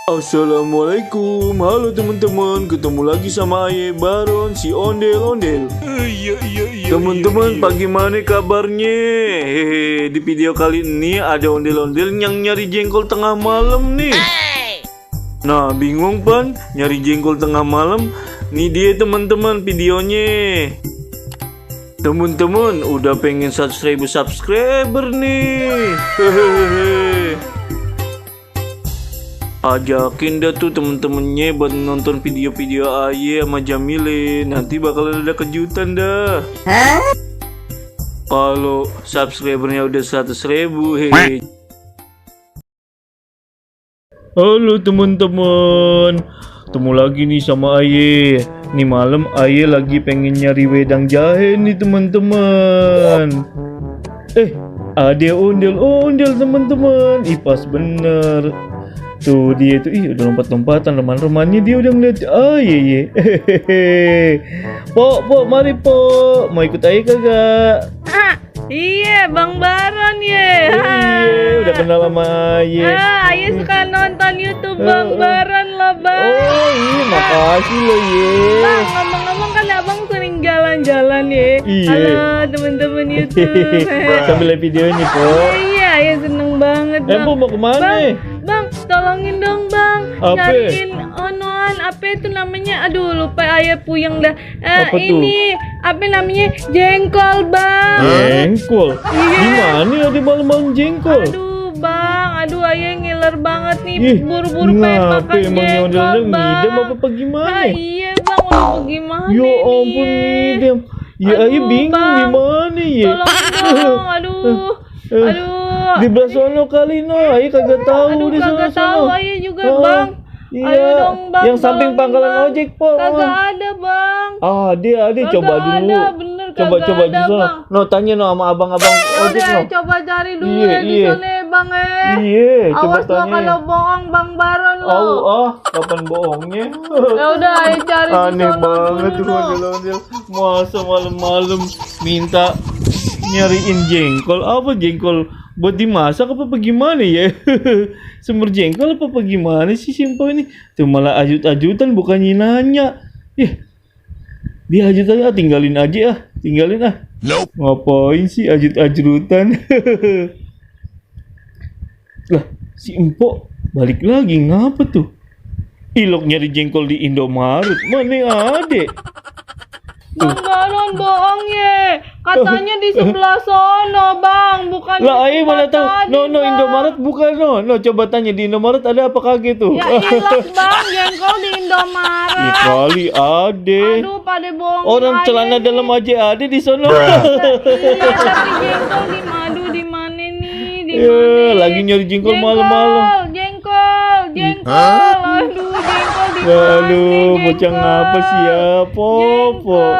Assalamualaikum, halo teman-teman, ketemu lagi sama Aye Baron si ondel-ondel. Iya. Teman-teman, bagaimana kabarnya? Hehe, di video kali ini ada ondel-ondel yang nyari jengkol tengah malam nih. Nah, bingung pan nyari jengkol tengah malam? Nih dia teman-teman videonya. Teman-teman udah pengen 100.000 subscriber nih. Hehehe. Ajakin dah tuh temen-temennya buat nonton video-video Aye sama Jamile. Nanti bakalan ada kejutan dah. Kalau subscribernya udah 100.000, hehe. Halo teman-teman, ketemu lagi nih sama Aye. Nih malam Aye lagi pengen nyari wedang jahe nih teman-teman. Ada ondel-ondel teman-teman. Pas bener. Tuh dia tuh, udah lompat-lompatan, teman-temannya dia udah ngeliat Aye. Pok, mari Pok, mau ikut Aye kagak? Iya, Bang Baron ya. Iya, udah kenal sama Aye. Aye suka nonton YouTube Bang Baron loh, Bang. Oh iya, makasih loh ye. Bang, ngomong-ngomong kan abang sering jalan-jalan ya. Iya. Halo teman-teman YouTube. Sambil live video ini Pok. Iya, Aye seneng banget Bang. Pok mau kemana? Bang, tolongin dong Bang. Apa? Cariin onoan, apa itu namanya? Aduh, lupa Aye puyeng dah. Apa tuh? Ini apa namanya? Jengkol Bang. Jengkol? Iya. Gimana ya di malam-malam jengkol? Aduh Bang, Aye ngiler banget nih. Ih, Buru-buru pengen ngapa makan emang jengkol ondel-ondel Bang. ngidam apa gimana? Iya Bang, udah gimana Ya nih? ampun ngidam. Ya Aduh, Aye bingung Bang. gimana ya. Tolong dong, aduh. Di belah sono kali no, Aye kagak tahu Aduh, di kagak tahu sono. Aye juga Bang. Iya, Ayo dong Bang. yang samping tolongin, pangkalan Bang. ojek Pok. Kagak ada Bang. Ada coba Kagak dulu. ada, bener, Coba kagak di ada, sono. Bang. No, tanya no sama abang-abang ojek Udah, no. coba cari dulu Iya, di iya. sana ya, Bang Iya, coba Awas lo tanya. kalau bohong Bang Baron lo. Kapan bohongnya? Ya udah, ayo cari di Aneh sono banget tuh dulu. ondel-ondel. Masa malam-malam minta nyariin jengkol. Apa jengkol? Buat dimasak apa gimana ya? Sumber jengkol apa gimana sih Simpo ini? Tuh malah ajut-ajutan bukannya nanya. Dia ajutannya tinggalin aja tinggalin. Nope. Ngapain sih ajut-ajutan? Lah, si Empok balik lagi ngapa tuh? Ilok nyari jengkol di Indomaret. Mana ada? Bang Baron bohong ya. Katanya di sebelah sono, Bang. Bukan Lah di Aye mana tempat tahu? tadi, No, Bang. Indomaret bukan no. Coba tanya di Indomaret ada apa kagak tuh? Ya ilah Bang, jengkol di Indomaret. Ih, kali ada. Aduh, pada bohong. Orang celana dalam aja ada di sono. Iya, tapi jengkol di madu di mana nih? Di Ya, mana? lagi nyari jengkol malam-malam. Jengkol. Aduh, jengkol di mana? Aduh, bocah ngapa sih ya, Popo? Jengkol.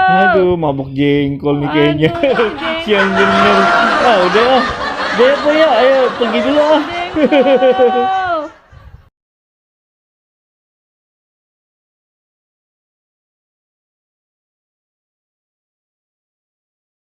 Aduh, mabuk jengkol nih kayaknya. Aduh, Siang bener. Udah ya, Po ya, ayo pergi dulu Jengkol.